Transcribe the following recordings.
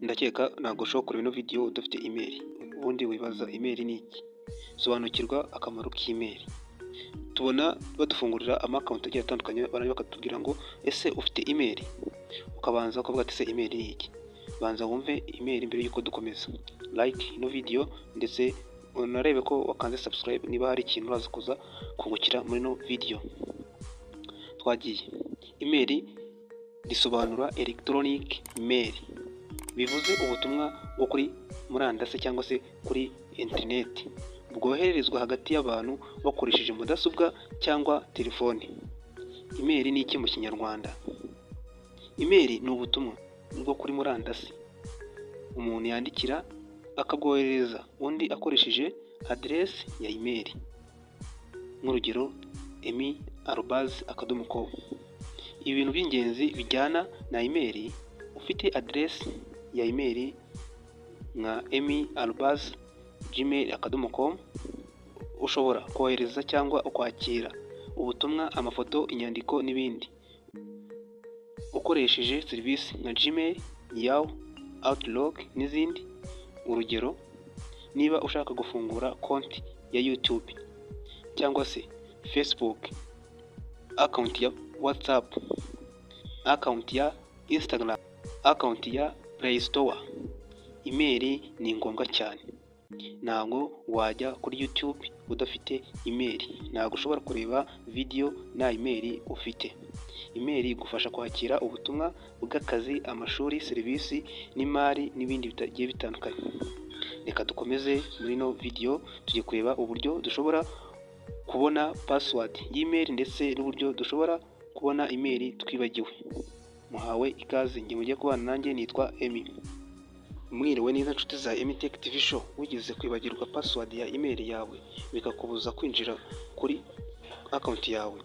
Ndakeka ntabwo ushobora kureba ino video udafite email. Ubundi wibaza, email ni iki? Sobanukirwa akamaro k'email. Tubona badufungurira ama account agiye atandukanye, barangiza bakatubwira ngo: "Ese ufite email?" Ukabanza ukavuga ati: "Se email ni iki?" Banza wumve email mbere y'uko dukomeza. Like ino video, ndetse unarebe ko wakanze subscribe niba hari ikintu uraza kuza kungukira muri ino video. Twagiye. Email risobanura electronic mail, bivuze ubutumwa bwo kuri murandasi cyangwa se kuri interineti, bwohererezwa hagati y'abantu bakoresheje mudasobwa cyangwa telefoni. Email ni iki mu Kinyarwanda? Email ni ubutumwa bwo kuri murandasi umuntu yandikira akabwoherereza undi akoresheje aderesi ya email, nk'urugero emi@.com. Ibintu by'ingenzi bijyana na email: ufite aderesi ya email nka emi@gmail.com, ushobora kohereza cyangwa ukwakira ubutumwa, amafoto, inyandiko n'ibindi ukoresheje serivisi nka Gmail, Yahoo, Outlook n'izindi. Urugero, niba ushaka gufungura konti ya YouTube cyangwa se Facebook, account ya WhatsApp, account ya Instagram, account ya Play Store, email ni ngombwa cyane. Ntabwo wajya kuri YouTube udafite email, ntabwo ushobora kureba video nta email ufite. Email igufasha kwakira ubutumwa bw'akazi, amashuri, serivisi n'imari n'ibindi bigiye bitandukanye. Reka dukomeze muri ino video, tugiye kureba uburyo dushobora kubona password y'email ndetse n'uburyo dushobora kubona email twibagiwe. Muhawe ikaze, njye mugiye kubana nanjye nitwa Emi. Mwiriwe neza nshuti za Emitech TV Show. Wigeze kwibagirwa password ya email yawe bikakubuza kwinjira kuri account yawe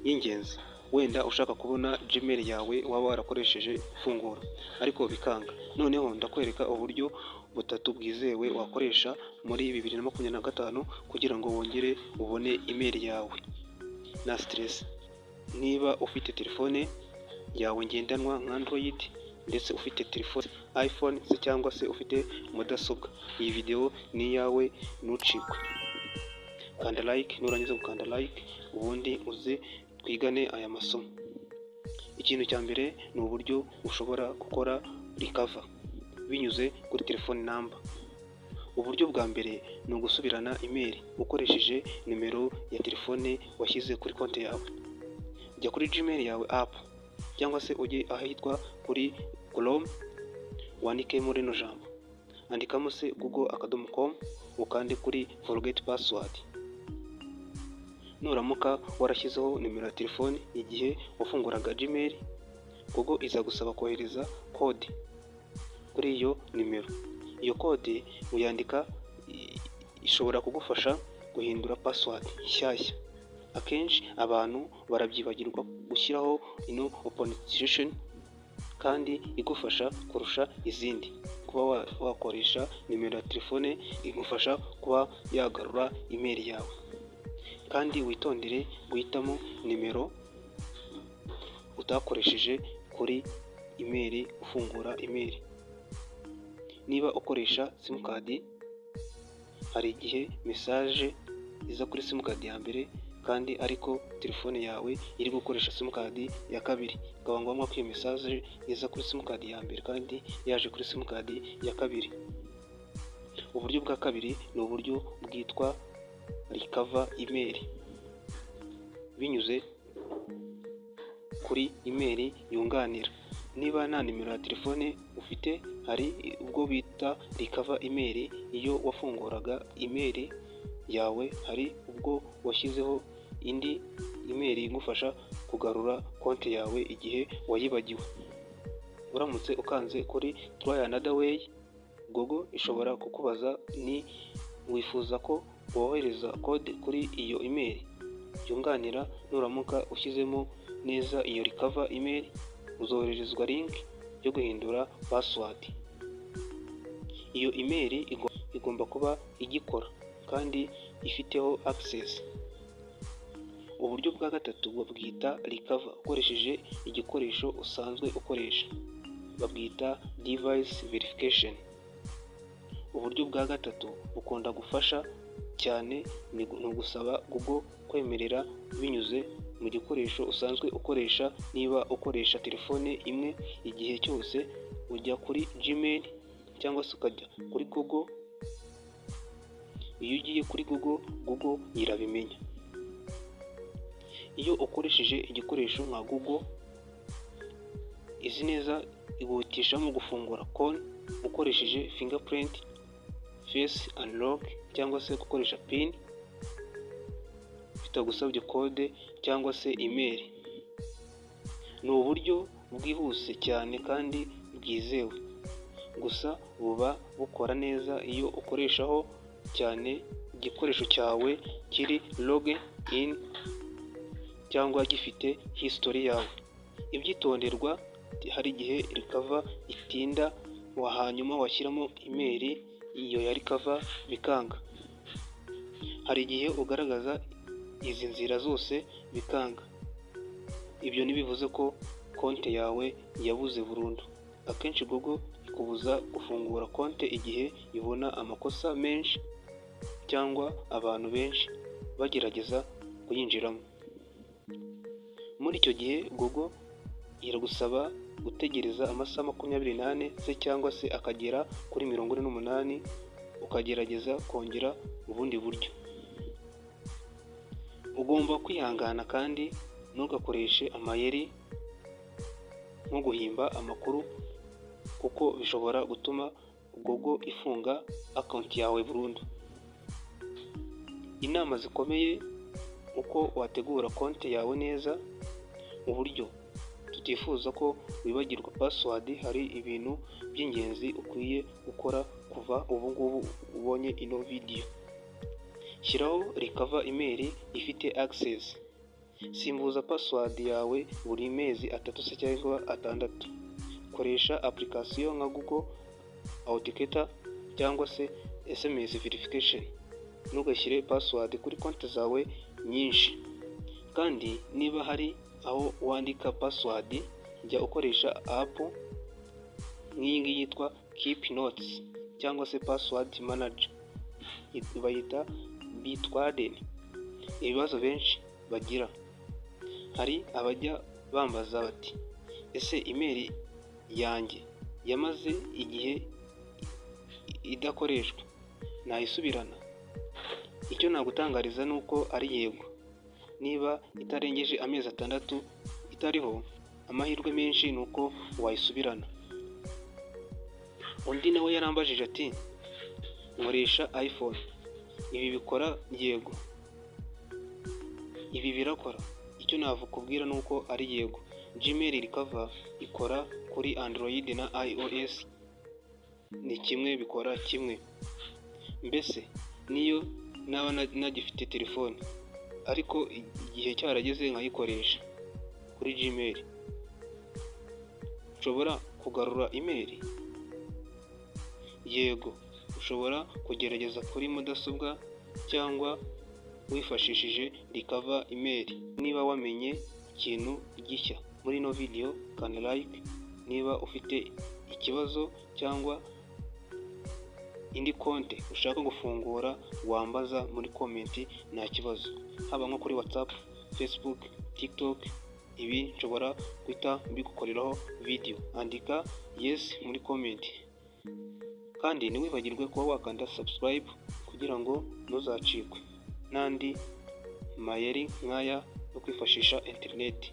y'ingenzi? Wenda ushaka kubona Gmail yawe waba warakoresheje ufungura ariko bikanga. Noneho ndakwereka uburyo butatu bwizewe wakoresha muri 2025 kugira ngo wongere ubone email yawe nta stress. Niba ufite telefone yawe ngendanwa nka Android, ndetse ufite telefone iPhone se, cyangwa se ufite mudasobwa, iyi video ni iyawe, ntucikwe. Kanda like, nurangiza gukanda like ubundi uze twigane aya masomo. Ikintu cya mbere ni uburyo ushobora gukora recover binyuze kuri telefone number. Uburyo bwa mbere ni ugusubirana email ukoresheje nimero ya telefone washyize kuri konti yawe. Jya kuri Gmail yawe app cyangwa se ujye ahitwa kuri Chrome, wandikemo rino jambo, andikamo se google.com, ukande kuri forget password. Nuramuka warashyizeho nimero ya telefone igihe wafunguraga Gmail, Google izagusaba kohereza kode kuri iyo nimero. Iyo kode uyandika ishobora kugufasha guhindura password nshyashya. Akenshi abantu barabyibagirwa gushyiraho ino authentication kandi igufasha kurusha izindi. Kuba wakoresha nimero ya telefone igufasha kuba yagarura email yawe. Kandi witondere guhitamo nimero utakoresheje kuri email ufungura email. Niba ukoresha simukadi, hari igihe message iza kuri simukadi ya mbere kandi ariko telefone yawe iri gukoresha simukadi ya kabiri, bikaba ngombwa ko iyo message iza kuri simukadi ya mbere kandi yaje kuri simukadi ya kabiri. Uburyo bwa kabiri ni uburyo bwitwa recover email binyuze kuri email yunganira. Niba nta nimero ya telefone ufite, hari ubwo bita recover email. Iyo wafunguraga email yawe, hari ubwo washyizeho indi email igufasha kugarura konti yawe igihe wayibagiwe. Uramutse ukanze kuri try another way, Google ishobora kukubaza ni wifuza ko wohereza kode kuri iyo email yunganira. Nuramuka ushyizemo neza iyo recover email, uzohererezwa link yo guhindura password. Iyo email igomba kuba igikora kandi ifiteho access. Uburyo bwa gatatu babwita recover ukoresheje igikoresho usanzwe ukoresha. babwita device verification. Uburyo bwa gatatu bukunda gufasha cyane ni ugusaba Google kwemerera binyuze mu gikoresho usanzwe ukoresha. Niba ukoresha telefone imwe igihe cyose ujya kuri Gmail cyangwa se ukajya kuri Google, iyo ugiye kuri Google, Google irabimenya. Iyo ukoresheje igikoresho nka Google izi neza, iguhitishamo gufungura konti ukoresheje fingerprint, face unlock cyangwa se gukoresha PIN bitagusabye code cyangwa se email. Ni uburyo bwihuse cyane kandi bwizewe, gusa buba bukora neza iyo ukoreshaho cyane igikoresho cyawe kiri logged in cyangwa gifite history yawe. Ibyitonderwa: hari igihe recovery itinda, hanyuma washyiramo email iyo ya recovery bikanga. Hari igihe ugaragaza izi nzira zose bikanga. Ibyo ntibivuze ko konti yawe yabuze burundu. Akenshi Google ikubuza gufungura konti igihe ibona amakosa menshi cyangwa abantu benshi bagerageza kuyinjiramo. Muri icyo gihe Google iragusaba gutegereza amasaha 24 se cyangwa se akagera kuri 48, ukagerageza kongera ubundi buryo. Ugomba kwihangana kandi ntugakoreshe amayeri nko guhimba amakuru, kuko bishobora gutuma Google ifunga account yawe burundu. Inama zikomeye: uko wategura konti yawe neza mu buryo tutifuza ko wibagirwa password. Hari ibintu by'ingenzi ukwiye gukora kuva ubu ngubu ubonye ino video. Shyiraho recovery email ifite access. Simbuza password yawe buri mezi 3 se cyangwa 6. Koresha application nka Google Authenticator cyangwa se SMS verification. Ntugashyire password kuri konti zawe nyinshi, kandi niba hari aho wandika password, jya ukoresha app nk'iyi ngiyi yitwa Keep Notes cyangwa se password manager bayita Bitwarden. Ibibazo benshi bagira: hari abajya bambaza bati: "Ese email yanjye yamaze igihe idakoreshwa nayisubirana?" Icyo nagutangariza ni uko ari yego. Niba itarengeje amezi 6 itariho, amahirwe menshi ni uko wayisubirana. Undi nawe yarambajije ati: "Nkoresha iPhone, ibi bikora?" Yego, ibi birakora. Icyo nakubwira ni uko ari yego. Gmail recovery ikora kuri Android na iOS, ni kimwe, bikora kimwe. Mbese niyo naba nagifite telefone ariko igihe cyarageze nkayikoresha kuri Gmail, nshobora kugarura email? Yego, ushobora kugerageza kuri mudasobwa cyangwa wifashishije recovery email. Niba wamenye ikintu gishya muri ino video, kanda like. Niba ufite ikibazo cyangwa indi konti ushaka gufungura, wambaza muri comment, nta kibazo, haba nko kuri WhatsApp, Facebook, TikTok, ibi nshobora guhita mbigukoreraho video. Andika yes muri comment, kandi ntiwibagirwe kuba wakanda subscribe kugira ngo ntuzacikwe n'andi mayeri nk'aya yo kwifashisha interineti.